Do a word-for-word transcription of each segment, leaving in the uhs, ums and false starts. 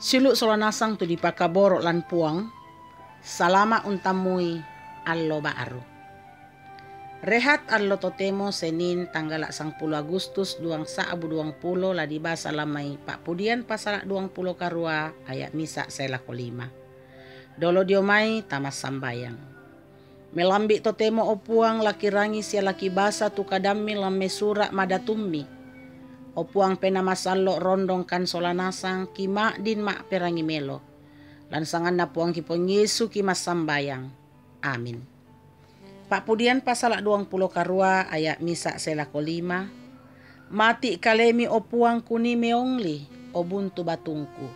Siulu' sola nasang tu dipakaboro' lan Puang, salama' untammui allo ba'ru. Rehat allo totemo Senin tanggala' sangpulo Agustus duang sa'bu duang pulo, la dibasa lan mai Pa'pudian pasala' duang pulo karua aya' misa' sae lako lima. Dolo dio mai tamassambayang. Melambi' totemo, o Puang, la kirangi sia la kibasa tu kadammi lan mai sura' madatummi. O Puang, Penaa Masallo' rondongkan sola nasang, kima'din ma'perangi melo. Lan sanganNa Puangki Puang Yesu kimassambayang. Amin. Pa'pudian pasala' duang pulo karua aya' misa' sae lako lima. Mati' kalemi, o Puang, kunii meongli, o buntu batungku.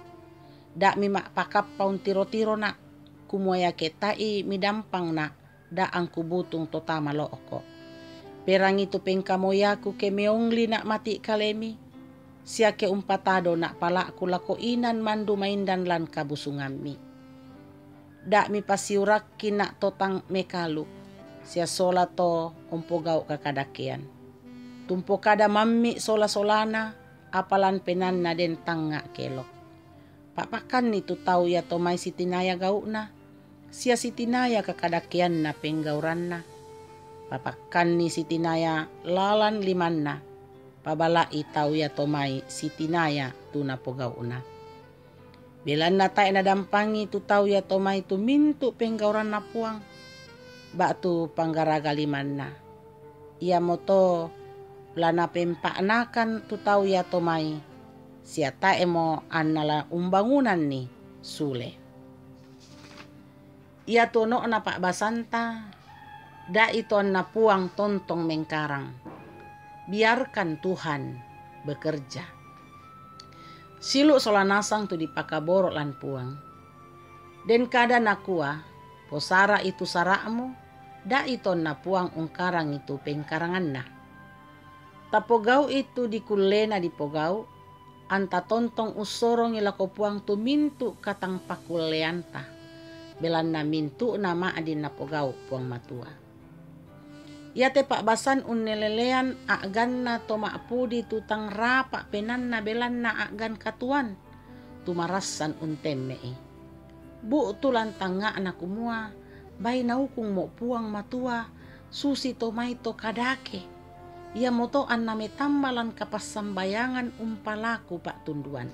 Da' mima'pakappa untiro-tirona', kumua iake ta'i midampangna', da' angkubutung to tama lo'ko'. Perangi tu pengkamoyaku ke meonglina' mati' kalemi, sia ke umpatadona' pala'ku lako inan mandu maindan lan kabusungammi. Da' mipasiurakkina' to tang mekalu, sia sola to umpogau' kakadakean. Tumpokada mammi' sola-solana, apa lan penaanna den tangnga' kelok. Pa'pakkanni tu tau iato mai sitinaya gau'na, sia sitinaya kakadakeanna penggauranna. Papakkanni sitinaya lalan limanna, pabala'i tau iato mai sitinaya tu napogau'na. Belanna tae' nadampangi tu tau iato mai tu mintu' penggauranna Puang, ba'tu panggaraga limanna. Iamoto la napempa'nakan tu tau iato mai, sia tae'mo anna la umbangunanni sule. Iatu ono'na pa'basanta, da'i to anna Puang tontong mengkarang. Biarkan Tuhan bekerja. Siulu' sola nasang tu dipakaboro' lan Puang. Den kada nakua, posara'i tu sara'mu, da'i to anna Puang ungkarangi tu pengkaranganna. Tapogau'i tu dikullena dipogau', anta tontong ussorongi lako Puang tu mintu' katangpakulleanta, belanna mintu'na ma'din napogau' Puang Matua. Iate pa'basan unnelelean a'ganna to ma'pudi tu tang rapa' penaanna belanna a'gan katuoan, tu marassan untemme'i. Bu'tu lan tangnga'na kumua, bai naukungmo' Puang Matua, susi to mai to kadake. Iamoto anna metamba lan kapassambayangan umpalaku pa'tunduan.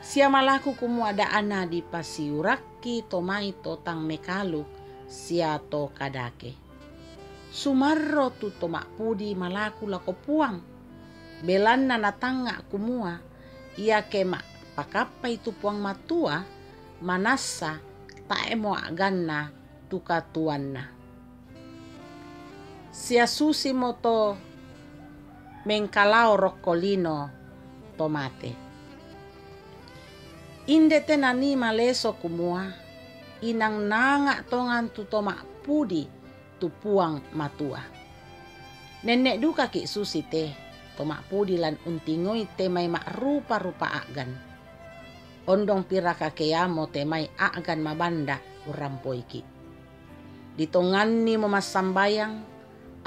Sia malaku kumua da'a nadipasiurakki to mai to tang mekaluk sia to kadake. Sumarro tu to ma'pudi malaku lako Puang, belanna natangnga' kumua, iake ma'pakappai tu Puang Matua, manassa tae'mo a'ganna tu katuoanna. Sia susimo to mengkalao rokko lino to mate. Inde te nanii maleso kumua, inang naanga' tongan tu to ma'pudi tu Puang Matua. Nenne' dukaki' susi te to ma'pudi lan untingoi te mai ma'rupa-rupa a'gan. Ondong piraka ke iamo te mai a'gan mabanda' urrampoiki'. Ditongannimo massambayang,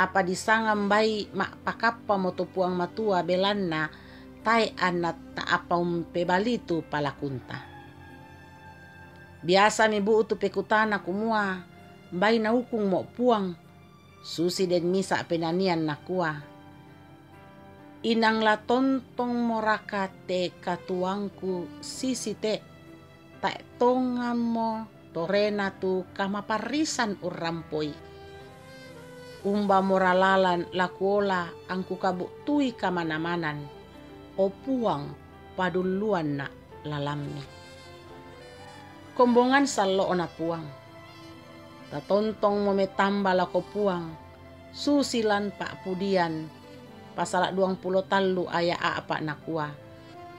apa disangang bai ma'pakappamo to Puang Matua belanna tae' anna ta'apa umpebalitu palakunta. Biasami bu'tu pekutana kumua, bai naukungmo' Puang, susi den misa' penanian nakua, inang la tontongmoraka te katuoangku sisi te, tae' tongammo torena tu kamaparrisan urrampoi. Umbamora lalan la kuola angkukabu'tui kamana-manan, o Puang, padulluanna' lalammi. Kombongan sallo'na Puang. Tatontongmo metamba lako Puang, susi lan Pa'pudian, pasala' duang pulo tallu aya' a'pa' nakua,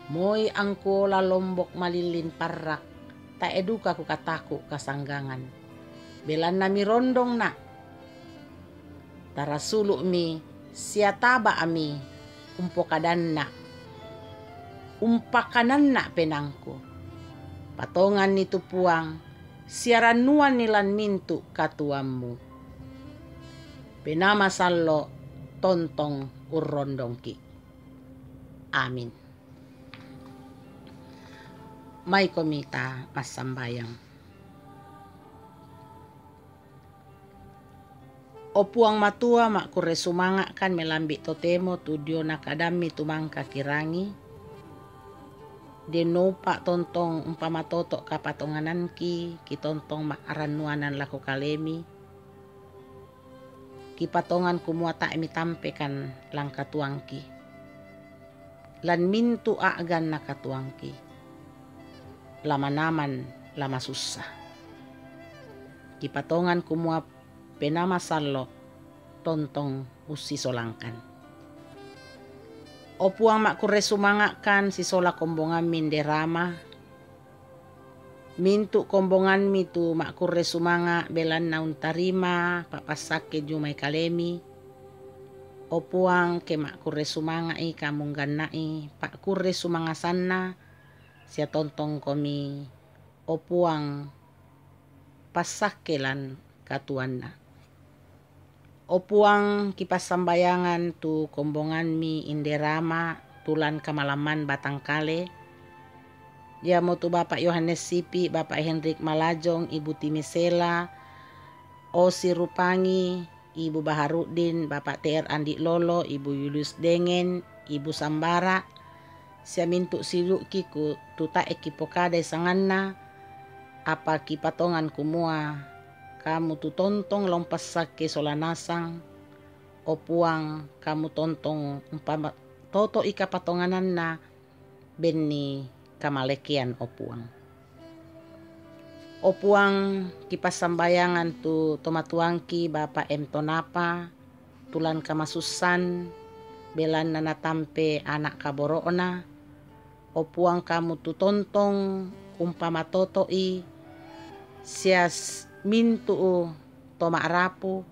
moi angkuola lombok malillin parrak, tae' duka kukataku' kasanggangan. Belanna mirondongna'. Tarasulu'mi sia taba'mi umpokadanna', umpakananna' penaangku. Patonganni tu Puang, sia rannuanni lan mintu' katuoammu. Penaa Masallo' tontong urrondongki'. Amin. Mai komita massambayang. O Puang Matua, ma'kurre sumanga' kan melambi' totemo tu diona kadammi tu mangka kirangi. Denno upa' tontong umpamatoto' kapatongananki, kitontong ma'rannuanan lako kalemi. Kipatongan kumua tae' mitampekan lan katuoangki. Lan mintu' a'gan nakatuoangki, la manaman, la masussa. Kipatongan kumua penamasallo' tontong ussisolangkan. O Puang, ma'kurre sumanga' kan sisola kombongammi inde Rama. Mintu' kombongammi tu ma'kurre sumanga' belanna untarima pa'passakke jumai kalemi. O Puang, ke ma'kurre sumanga'i kamu ngganna'i pa'kurre sumangasanna, sia tontongkomi, o Puang, passakke lan katuoanna. O Puang, kipassambayangan tu kombongammi inde Rama tu lan kamalamman batangkale, iamotu Bapak Yohanes Sipi, Bapak Hendrik Malajong, Ibu Timisela, Osi Rupangi, Ibu Baharuddin, Bapak T R Andi Lolo, Ibu Yulius Dengen, Ibu Sambara, sia mintu' sidu'ki ku tu tae' kipokadai sanganna, apa kipatongan kumua kamu tu tontong la umpassakke sola nasang. O Puang, kamu tontong umpamatoto'i kapatongananna benni kamalekean, o Puang. O Puang, kipassambayangan tu tomatuangki Bapak M Tonapa, tu lan kamasussan, belanna natampe ana' kaboro'na. O Puang, kamu tu tontong umpamatoto'i, sia s-, mintu' to ma'rapu,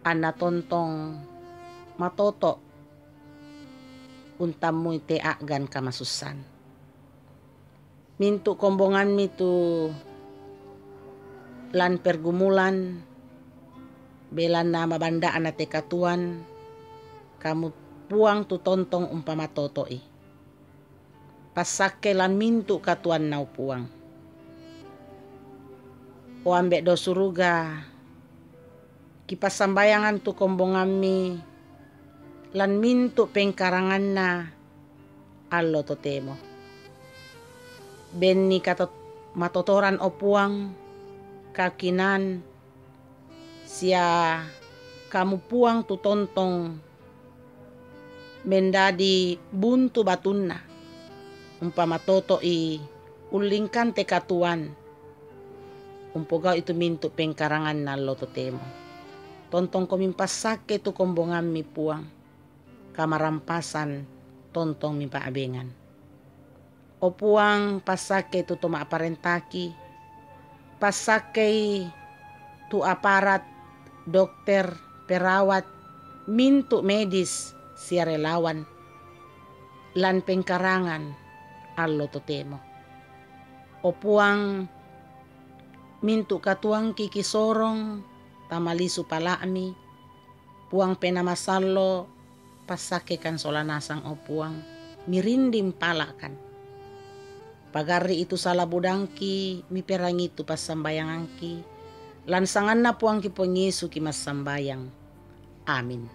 anna tontong matoto' untammui te a'gan kamasussan. Mintu' kombongammi tu lan pergumulan, belanna mabanda'na te katuoan, kamu Puang tu tontong umpamatoto'i. Passakke lan mintu' katuoanna, o Puang. O Ambe' dao Suruga, kipassambayangan tu kombongammi lan mintu' pengkaranganna allo totemo. Benni katot-, matotoran, o Puang, kakinaan, sia kamu Puang tu tontong mendadi buntu batunna, umpamatoto'i ullingkan te katuoan, umpogau'i tu mintu' pengkaranganna allo totemo. Tontongkomi umpassakke tu kombongammi, Puang, kamarampasan tontong mipa'bengan. O Puang, passakkei tu to ma'parentaki, passakkei tu aparat, dokter, perawat, mintu' medis, sia relawan, lan pengkarangan allo totemo. O Puang, mintu' katuoangki kisorong tama lisu pala'mi, Puang Penaa Masallo', passakkekan sola nasang, o Puang, mirinding pala'kan. Pagarri'i tu sala budangki, miperangi tu passambayangangki. Lan sanganna Puangki Puang Yesu kimassambayang. Amin.